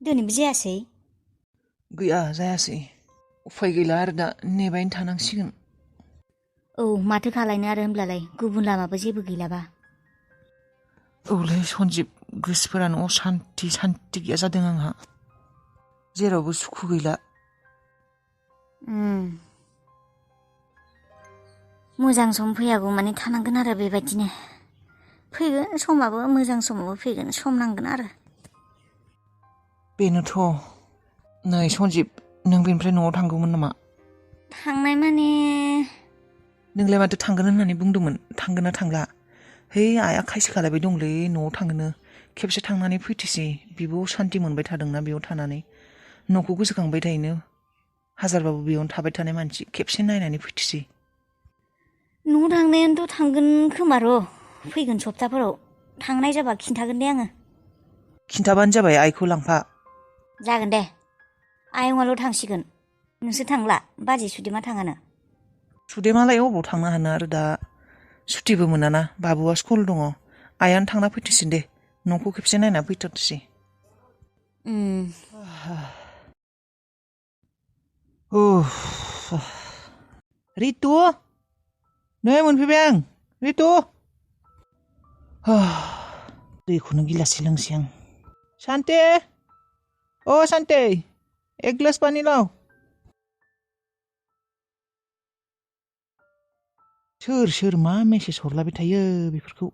दिनैबो जायासै? गैया जायासै उफाय गैला आरो दा नेबायनो थानांसिगोन। औ माथो खालायनो आरो होमब्लालाय गुबुन लामाबो जेबो गैलाबा। औलै सन्जिब गोसोफोरानो असान्थि सान्थि गैया जादों आंहा जेरावबो सुखु गैला। मोजां सम फैयागौ माने थानांगोन आरो बेबायदिनो फैगोन समाबो मोजां समावबो फैगोन सम नांगोन आरो। बेनोथ' नै सन्जिब नों बेनिफ्राय न'आव थांगौमोन नामा? थांनाय माने नोंलाय माथो थांगोन होननानै बुंदोंमोन थांगोन ना थांला? है आइया खायसो खालायबाय दंलै न'आव थांगोनो खेबसे थांनानै फैथोसै बेबो सान्थि मोनबाय थादोंना बेयाव थानानै न'खौ गोसोखांबाय थायोनो हाजारबाबो बेयावनो थाबाय थानाय मानसि खेबसे नायनानै फैथोसै। न'आव थांनायानोथ' थांगोन खोमा र' फैगोन सप्ताफोराव थांनाय जाबा खिन्थागोन दे आङो। खिन्थाबानो जाबाय आइखौ लांफा। जागोन दे आयंआल' थांसिगोन नोंसोर थांला बाजै सुदेमा थाङानो? सुदेमालाय अबाव थांनो हानो आरो दा सुटिबो मोनाना बाबुआ स्कुल दङ आइयानो थांना फैथोंसै दे न'खौ खेबसे नायना फैथारथोसै। रितु नै मोनफैबाय आं रितु दैखौनो गिलासै लोंसै आं। शान्ति ओ शान्ति एक गिलास पानी लाओ। सोर सोर मा मेसेज हरलाबाय थायो बेफोरखौ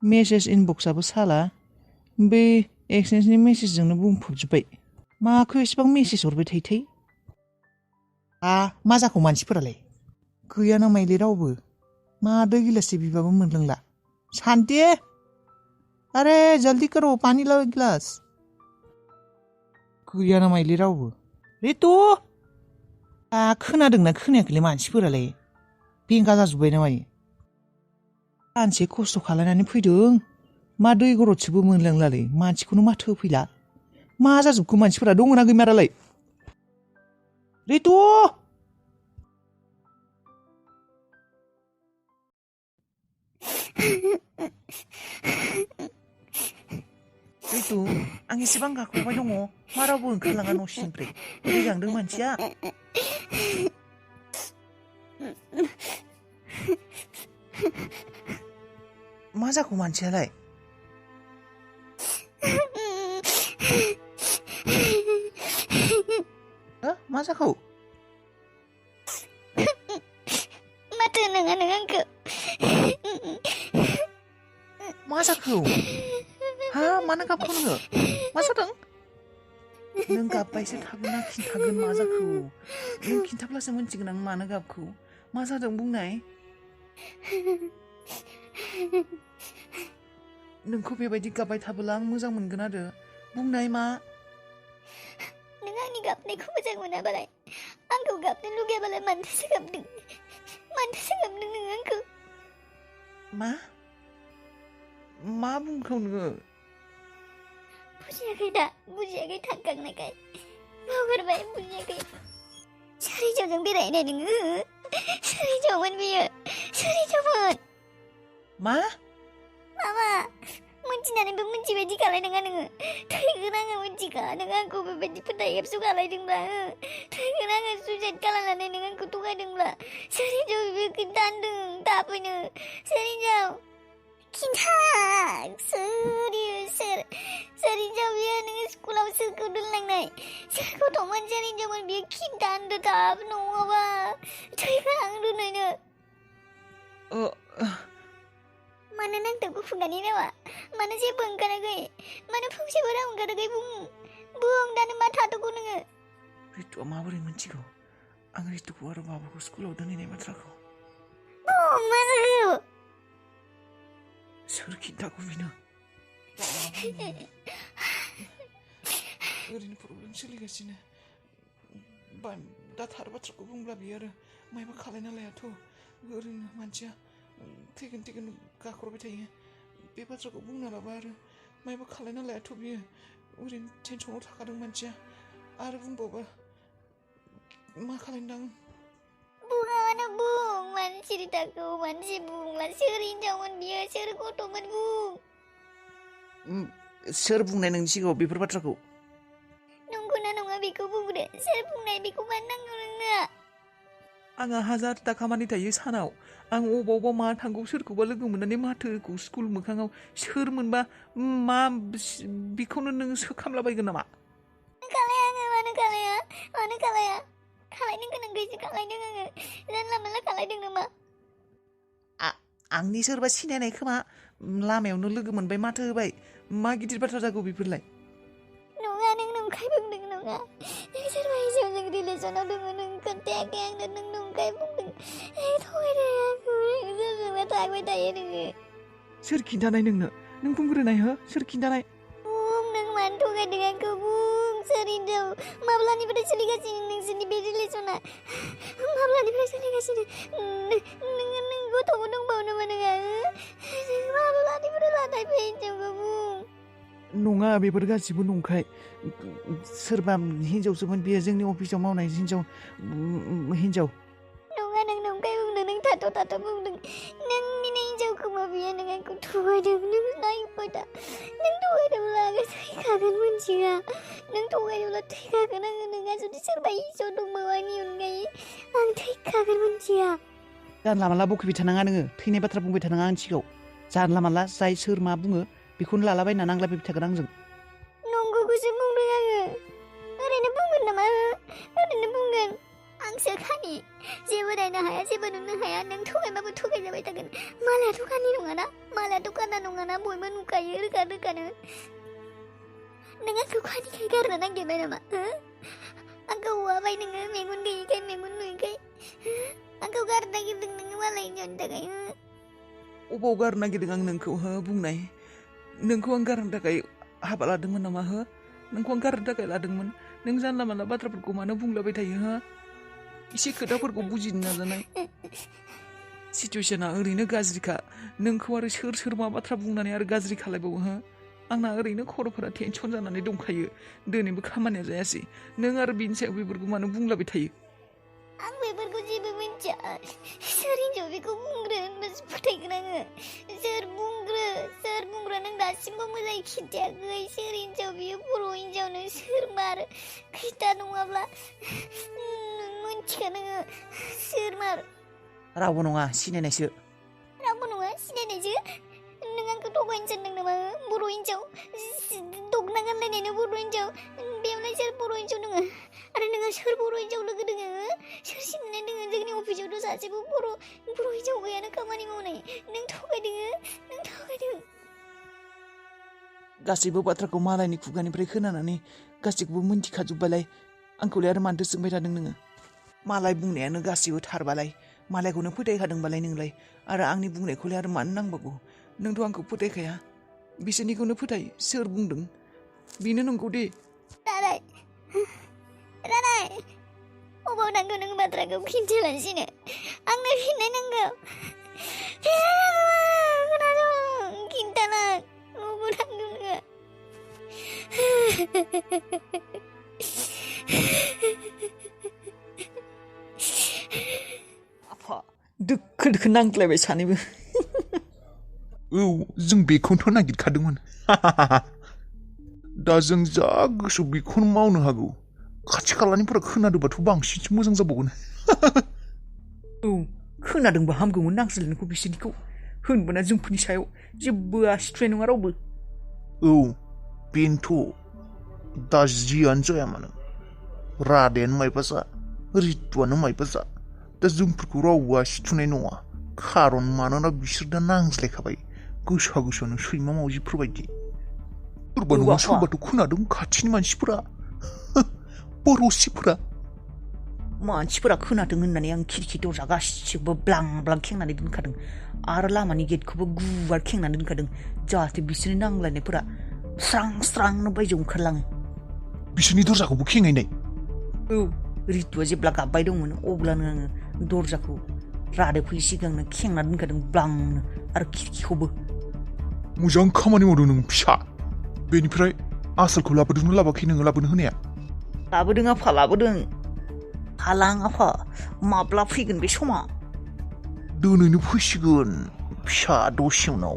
मेसेज इनबक्सआबो साला बे एक्सचेन्जनि मेसेजजोंनो बुंफबजोब्बाय माखौ एसेबां मेसेज हरबाय थायोथाय। मा जाखो मानसिफोरालाय गैयाना माइले रावबो मा दै गिलाससे बिबाबो मोनलोंला। शान्ति अरे जल्दी करो पानी लाओ गिलास। गैयाना माइले रावबो। रितु खोनादोंना खोनायाखैलै मानसिफोरालाय बेंगा जाजोब्बाय ना मायो। सानसे खस्थ' खालायनानै फैदों मा दै गरदसेबो मोनलोंलालै मानसिखौनो माथो होफैला मा जाजोबखो मानसिफोरा दङना गैमारालाय? रितु रितु आं एसेबां गाख्रबबाय दङ मा रावबो ओंखारलाङा न' सिंनिफ्राय बोरै गांदों मानसिया? मा जाखो मानसियालाय? मा जाखो? माथो नङा नों आंखौ मा जाखो? मानो गाबखो नोङो? मा जादों? नों गाबबायसो थागोना खिन्थागोन मा जाखो? नों खिन्थाब्लासो मिन्थिगोन आं मानो गाबखो मा जादों बुंनाय। नोंखौ बेबायदि गाबबाय थाबोला आं मोजां मोनगोन आरो बुंनाय मा? नों आंनि गाबनायखौ मोजां मोनाबालाय आंखौ गाबनो लुगैयाबालाय मानोथो गाबदों नों आंखौ? मा बुंखो नोङो? बुजियाखै थांखांनायखाय बावगारबाय बुजियाखै। सोर हिन्जावजों बेरायनाय नोङो? सोर हिन्जावमोन बियो? सोर हिन्जावमोन? मा? मामा मोनथिनानैबो मोनथिबायदि खालायनाङा नोङो। थैगोन आङो मोनथिखा नों आंखौ बेबायदि फोथायहेबसु खालायदोंब्ला थैगोन आङो सुइसाइड खालामनानै नों आंखौ थगायदोंब्ला। सोर हिन्जाव बे खिन्था होनदों थाबैनो सोर हिन्जाव? खिन्था सोर हिन्जाव बियो? नोङो स्कुलाव सोरखौ दोनलांनाय सोर गथ'मोन सोर हिन्जावमोन बियो खिन्था होनदो थाब नङाबा थैगोन आं दिनैनो। मानो नांथाबो खुगानि रावा? मानो जेबो ओंखाराखै? मानो फंसेबो राव ओंखाराखै? बुं दानो मा थाथ'खौ नोङो? रितुआ माबोरै मिन्थिगौ आं रितुखौ आरो बाबाखौ स्कुलाव दोनहैनाय बाथ्राखौ? बुं मा जाखो? सोर खिन्थाखौ बिनो? ओरैनो प्रब्लेम सोलिगासिनो दा थार बाथ्राखौ बुंब्ला बियो आरो मायबा खालायना लायाथ' ओरैनो मानसिया थैगोन गाख्रबबाय थायो बे बाथ्राखौ बुंना लाबा आरो मायबा खालायना लायाथ' बियो ओरैनो टेनसनाव थाखादों मानसिया आरो बुंबावबा मा खालायनो आं? बुङाबानो बुं मानो सिरि थाखो? मानसि बुंला सोर हिन्जावमोन बियो सोर गथ'मोन बुं। सोर बुंनाय नोंनि सिगाङाव बेफोर बाथ्राखौ? सोर बुंनाय बेखौ मानो नांगौ नोंनो आंहा हाजारथा खामानि थायो सानाव आं अबावबा मा थांगौ सोरखौबा लोगो मोननानै माथोखौ स्कुल मोखाङाव सोर मोनबा मा बेखौनो नोङो सोखामलाबायगोन नामा खालाया आङो मानो खालाया खालायनो गोनांखायसो खालायदों आङो जानला मानला खालायदों नामा आंनि सोरबा सिनायनाय खोमा लामायावनो लोगो मोनबाय माथो होबाय मा गिदिर बाथ्रा जागौ बेफोरलाय नङा नों नंखाय बुंदों नङा नों सोरबा हिन्जावजों रिलेसनाव दङ नों खोन्थायाखै आंनो नों नंखाय बुंदों थगायदों आंखौ सोरजोंबा थाबाय थायो नोङो सोर खिन्थानाय नोंनो नों बुंग्रोनाय हो सोर खिन्थानाय बुं नों मानो थगायदों आंखौ बुं सोर हिन्जाव माब्लानिफ्राय सोलिगासिनो नोंसोरनि बे रिलेसना माब्लानिफ्राय सोलिगासिनो नों गथ'बो दंबावो नामा नोंहा माब्लानिफ्राय लानाय बे हिन्जावखौ बुं नङा बेफोर गासिबो नंखाय सोरबा हिन्जावसोमोन बियो जोंनि अफिसाव मावनाय हिन्जाव नङा नों नंखाय बुंदों नों थाथ' बुंदों नोंनिनो हिन्जाव खोमा बियो नों आंखौ थगायदों नों नायबाय दा नों थगायदोंब्ला आङो थैखागोन मोनथिया नों थगायदोंब्ला थैखागोन आङो नोंहा जुदि सोरबा हिन्जाव दंबावो आंनि अनगायै आं थैखागोन मोनथिया जानला मानला बखिबाय थानाङा नोङो थैनाय बाथ्रा बुंबाय थानाङा आंनि सिगाङाव जानला मानला जाय सोर मा बुङो बेखौनो लालाबायना नांलायबाय थागोन आंजों नंगौखौसो बुंदों आङो ओरैनो बुंगोन नामा ओरैनो बुंगोन आंसो खानि जेबो नायनो हाया जेबो नुनो हाया नों थगायबाबो थगायजाबाय थागोन मालायाथ' खानि नङाना मालायाथ' खाना नङाना बयबो नुखायो रोखानो नों आंखौ खानिखाय गारनो नागिरबाय नामा आंखौ हौवाबाय नोङो मेगन गैयिखाय मेगन नुयिखाय आंखौ गारनो नागिरदों नोङो मालाय हिन्जावनि थाखाय अबाव गारनो नागिरदों आं नोंखौ बुंनाय नोंखौ आं गारनो थाखाय हाबा लादोंमोन नामा नोंखौ आं गारनो थाखाय लादोंमोन नों जानला मानला बाथ्राफोरखौ मानो बुंलाबाय थायो एसे खोथाफोरखौ बुजिनो नाजानाय सिटुवेसना ओरैनो गाज्रिखा नोंखौ आरो सोर मा बाथ्रा बुंनानै आरो गाज्रि खालायबावो आंना ओरैनो खर'फोरा टेनसन जानानै दंखायो दिनैबो खामानिया जायासै नों आरो बिनि सायाव बेफोरखौ मानो बुंलाबाय थायो आं बेफोरखौ जेबो मिन्थिया सोर हिन्जाव बेखौ बुंग्रो होनबासो फोथायगोन आङो सोर बुंग्रो नों दासिमबो मोजाङै खिन्थायाखै सोर हिन्जाव बियो बर' हिन्जावनो सोर मार खिथा नङाब्ला मिन्थिखा नोङो सोर मार रावबो नङा सिनायनायसो नों आंखौ थगायनो सानदों नामा बर' हिन्जाव दखना गानलायनायनो बर' हिन्जाव बेयावलाय सोर बर' हिन्जाव दङ आरो नोङो सोर बर' हिन्जाव लोगो दोङो सोर सिनायनाय दोङो जोंनि अफिसावथ' सासेबो बर' हिन्जाव गैयानो खामानि मावनाय नों थगायदों गासैबो बाथ्राखौ मालायनि खुगानिफ्राय खोनानानै गासैखौबो मिन्थिखाजोब्बालाय आंखौलाय आरो मानोथो सोंबाय थादों नोङो मालाय बुंनायानो गासैबो थारबालाय मालायखौनो फोथायखादोंबालाय नोंलाय आरो आंनि बुंनायखौलाय आरो मानो नांबावगौ नोंथ' आंखौ फोथायखाया बिसोरनिखौनो फोथाय सोर बुंदों बेनो नंगौ दे रानाय अबाव नांगौ नों बाथ्राखौ खिन्थालासिनो आंनो फिननाय नांगौ खिन्थाला अबाव नांगौ नोङो आफा दोखो नांज्लायबाय सानैबो औ जों बेखौनोथ' नागिरखादोंमोन दा जों जा गोसो बेखौनो मावनो हागौ खाथि खालानिफोरा खोनादोंबाथ' बांसिनसो मोजां जाबावगोन औ खोनादोंबा हामगौमोन नांज्लायनायखौ बिसोरनिखौ होनबाना जोंफोरनि सायाव जेबो आसिथ्राय नङा रावबो औ बेनोथ' दा जियानो जाया मानो रादायानो मायबा जा रितुआनो मायबा जा दा जोंफोरखौ रावबो आसिथुनाय नङा खारन मानोना बिसोर दा नांज्लायखाबाय गोसानो सैमा मावजिफोरबायदि सोरबा नङा सोरबाथ' खोनादों खाथिनि मानसिफोरा बर'सिफोरा मानसिफोरा खोनादों होननानै आं खिरखि दरजा गासिबो ब्लां खेंनानै दोनखादों आरो लामानि गेटखौबो गुवार खेंनानै दोनखादों जाहाथे बिसोरनि नांलायनायफोरा स्रांनो बायजोआव ओंखारलाङो बिसोरनि दरजाखौबो खेंनाय औ रितुआ जेब्ला गाबबाय दंमोन अब्लानो आङो दरजाखौ रादाय फैयै सिगांनो खेंना दोनखादों ब्लांनो आरो खिरखिखौबो मोजां खामानि मावदों नों फिसा बेनिफ्राय आसोलखौ लाबोदोंना लाबोआखै नोङो लाबोनो होनाया लाबोदों आफा लाबोदों हालां आफा माब्ला फैगोन बे समा दिनैनो फैसिगोन फिसा दसे उनाव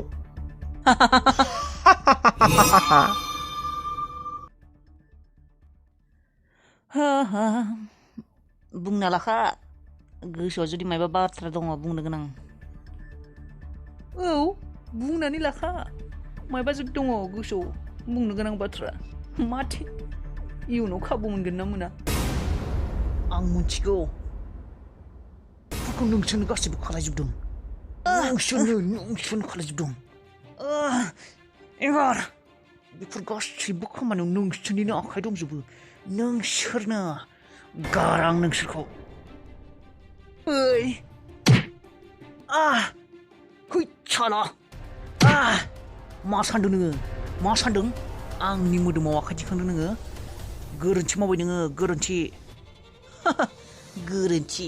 बुंना लाखा गोसोआव जुदि मायबा बाथ्रा दङ बुंनो गोनां औ बुंनानै लाखा मायबा जुदि दङ गोसोआव बुंनो गोनां बाथ्रा माथो इयुनाव खाबु मोनगोन ना मोना आं मिथिगौ बेफोरखौ नोंसोरनो गासिबो खालायजोबदों नोंसोरनो खालायजोबदों एबार बेफोर गासिबो खामानियाव नोंसोरनिनो आखाइ दंजोबो नोंसोरनो गारां नोंसोरखौ ओइ खैसाला मा सान्दों नोङो मा सान्दों आंनि मोदोमाव आखाइ दिखांदों नोङो गोरोन्थि मावबाय नोङो गोरोन्थि गोरोन्थि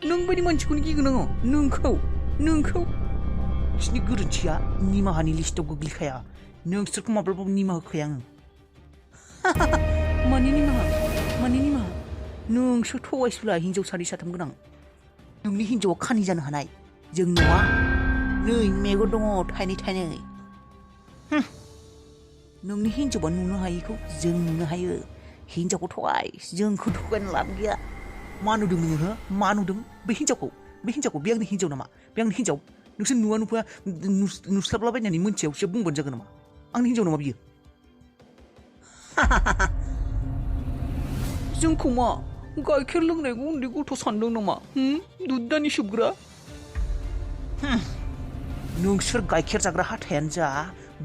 नों बायदि मानसिखौनो गिगोन आङो नोंखौ बिसोरनि गोरोन्थिया निमाहानि लिस्टआव गोग्लैखाया नोंसोरखौ माब्लाबाबो निमाहा होखाया आङो मानि निमाहा नोंसोर थगायसुला हिन्जाव सानै साथाम गोनां नोंनि हिन्जावा खानि जानो हानाय जों नङा नै मेगन दङ थाइनै नोंनि हिन्जावा नुनो हायैखौ जों नुनो हायो हिन्जावखौ थगाय जोंखौ थगायनो लाब गैया मा नुदों नोङो हो मा नुदों बे हिन्जावखौ बे आंनि हिन्जाव नामा बे आंनि हिन्जाव नोंसोर नुफाया नुस्लाबलाबायनानै मोनथियावसो बुंबानो जागोन नामा आंनि हिन्जाव नामा बियो जोंखौ मा गाइखेर लोंनायखौ उन्दै गथ' सानदों नामा दुधानि सोबग्रा नोंसोर गाइखेर जाग्रा हाथायानो जा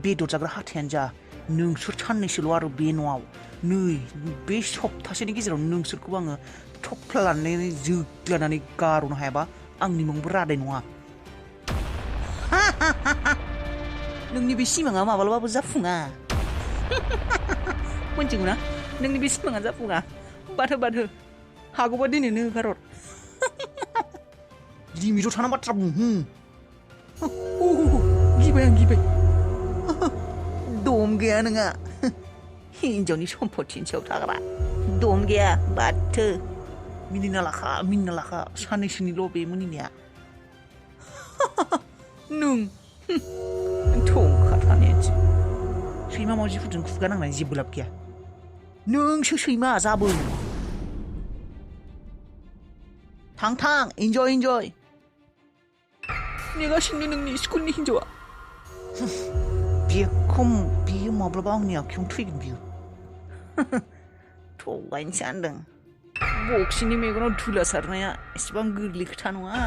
बेदर जाग्रा हाथायानो जा नोंसोर साननैसोल' आरो बे न'आव नै बे सप्तासेनि गेजेराव नोंसोरखौ आङो थफ्ला लानानै जोग्लानानै गारहरनो हायाबा आंनि मुंबो रादाय नङा नोंनि बे सिमाङा माब्लाबाबो जाफुङा मोनथिगौ ना नोंनि बे सिमाङा जाफुङा बाथो हागौबा दिनैनो होखारहर लिमिटआव थाना बाथ्रा बुं गिबाय दम गैया नोंहा हिन्जावनि सम्पतिनि सायाव थाग्रा दम गैया बाथो मिनिना लाखा साननैसोनिल' बे मिनिनाया नों थंखा थानायानोसै सैमा मावजिफोरजों खुगा नांनानै जेबो लाब गैया नोंसो सैमा जाबोन थां इन्जय नेगासिनो नोंनि स्कुलनि हिन्जावा बियो माब्लाबा आंनि आखायावनो थैगोन बियो थगायनो सानदों बक्सिनि मेगनाव धुला सारनाया एसेबां गोरलै खोथा नङा